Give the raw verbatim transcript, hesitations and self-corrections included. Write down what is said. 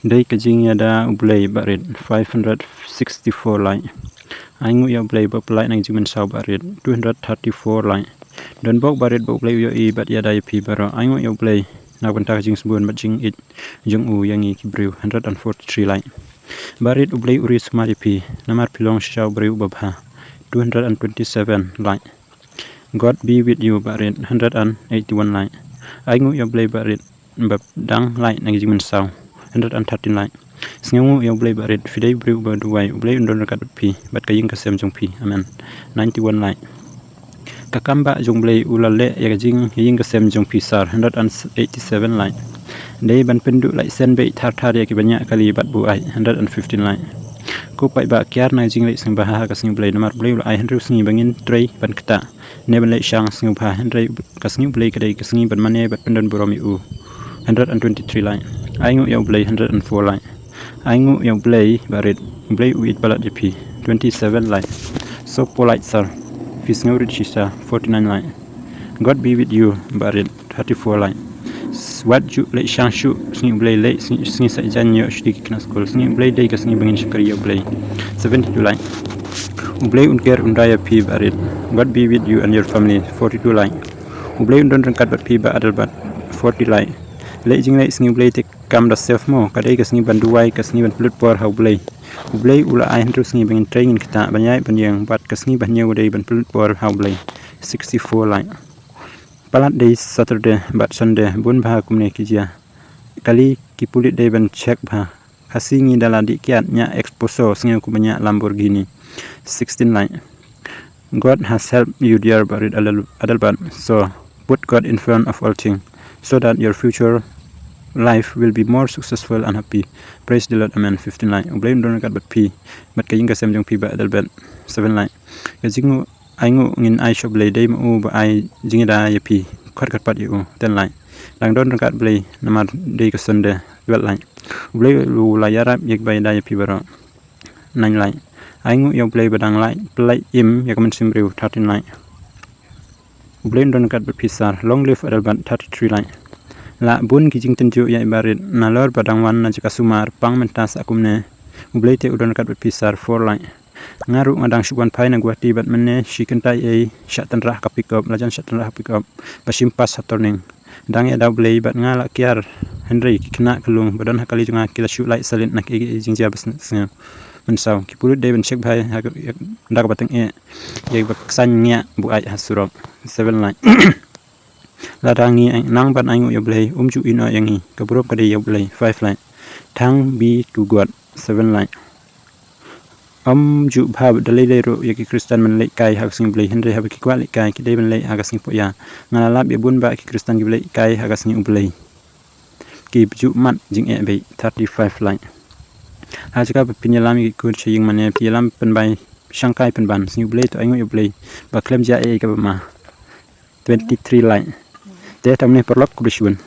Dei ka jingïada U Blei barit, five hundred sixty-four lait. Ai nguh ïa U Blei ba pynlait na ka jingmynsaw barit, two hundred thirty-four lait. Don bok barit ba U Blei u ïohi bad ïada ïa phi baroh. Ai nguh ïa U Blei na ka bynta ka jingsbun bad jingïeit jong u ïa ngi ki briew, hundred and forty-three lait. Barit U Blei u ri sumar ïa phi namar phi long shisha u briew uba bha, two hundred and twenty-seven lait. God be with you barit, hundred and eighty-one lait. Ai nguh ïa U Blei barit ba dang lait na ka jingmynsaw, hundred and thirteen lait. Sngewnguh ïa U Blei barit, phi dei u briew uba duwai, U Blei un don ryngkat bad phi bad ka ïing ka sem jong phi. Amen. Ninety-one lait. Ka kam ba jong U Blei u la leh ïa ka jing, ïa ka ïing ka sem jong phi sar, hundred and eighty-seven lait. Dei ban pynduh lait sen beit thar thar ïa ki banyah kali bad buaid, hundred and fifteen lait. Ko paidbah, kiar na ka jingleit sngewbha ha ka sngi U Blei, namar U Blei u la ai hynriew sngi ba ngin trei ban ktah ne ban leit shang sngewbha, hynrei ka sngi U Blei ka dei ka sngi ban mane bad pyndon burom ïa u, hundred and twenty-three lait. Ai nguh ïa U Blei, hundred and four lait. Ai nguh ïa U Blei barit, U Blei u ïeit palat ïa phi, twenty-seven lait. So polite sir, phi sngew rit shisha, forty-nine lait. God be with you barit, thirty-four lait. Wat ju leit shang shuh sngi U Blei, leit sngi, sngi Saitjaiñ ïoh shuti ki khynnah skul. Sngi U Blei dei ka sngi ba ngin shakri ïa U Blei, seventy-two lait. U Blei un care un da ïa phi barit, God be with you and your family, forty-two lait. U Blei un don ryngkat bad phi Bah Adelbert, forty lait. Leit jingleit sngi U Blei te kam da sef mo, ka dei ka sngi ban duwai, ka sngi ban pynlut por ha U Blei. U Blei u la ai hynriew sngi ba ngin trei ngin ktah, ban ïaid ban ïeng, bad ka sngi ba hynñiew ka dei ban pynlut por ha U Blei, sixty-four lait. Palat dei Saturday bad Sunday, bun bha kumne ki jia. Kali ki pulit dei ban check bha. Khasi ngi da la dih kiad, ñiah Expresso, sngew kumba ñiah Lamborghini, sixteen lait. God has helped you, dear barit Adel-, Adelbert. So put God in front of all things, so that your future life will be more successful and happy. Praise the Lord. Amen. Fifteen lait. U Blei un don ryngkat bad phi bad ka ïing ka sem jong phi Bah Adelbert, seven lait. Ka jingnguh, ai nguh ngin ai sha U Blei, dei ma u ba ai jingïada ïa phi khot khot pat ïa u, ten lait. Dang don ryngkat Blei namar dei ka Sunday, twelve lait. U Blei u la ïarap ïa kiba ïada ïa phi baroh, nine lait. Ai nguh ïa U Blei ba dang lait pynlait im ïa ka mynsiem briew, thirteen lait. U Blei un don ryngkat bad phi sir, long live Adelbert, thirty-three lait. Lah bun ki jingtynjuh ïa i barit, nalor ba dang wan na jaka sumar, pang mynta sa kumne. U Blei te u don ryngkat bad phi sir, four lait. Nga ruh nga dang shu wan phai na Guwahati bad mynne shi kynta ei shah tynrah ka pick up, la jan shah tynrah ka pick up ba shim pass ha turning. Dang ïada U Blei bad nga la kiar, hynrei ki khynnah ka lung ba don ha kali jong nga ki la shu lait salit na kiei kiei jingjia ba sne-, sngew mynsaw. Ki pulit dei ban check bha ha ka, da kaba tyngeh ïa kiba ksain ngiah buaid ha surok, seven lait. Lada ngi nang ban ai nguh ïa U Blei, um ju ïehnoh ïa ngi, ka burom ka dei ïa U Blei, five lait. Thanks be to God, seven lait. Ym ju bha da lei lei ruh ïa ki Khristan ban leit kai ha ka sngi U Blei, hynrei haba ki kwah leit kai ki dei ban leit ha ka sngi Poh Ïa. Nga la lap ïa bun bah ki Khristan kiba leit kai ha ka sngi U Blei, ki ju mat jingeh beit, thirty-five lait. Ha jaka ba phin ïalam ïa ki kur sha ïing mane phi ïalam pynbai shangkai pynban, sngi U Blei to ai nguh ïa U Blei ba khlem jia ei ei kaba ma, twenty-three lait. Te tang mynne paralok, khublei shibun.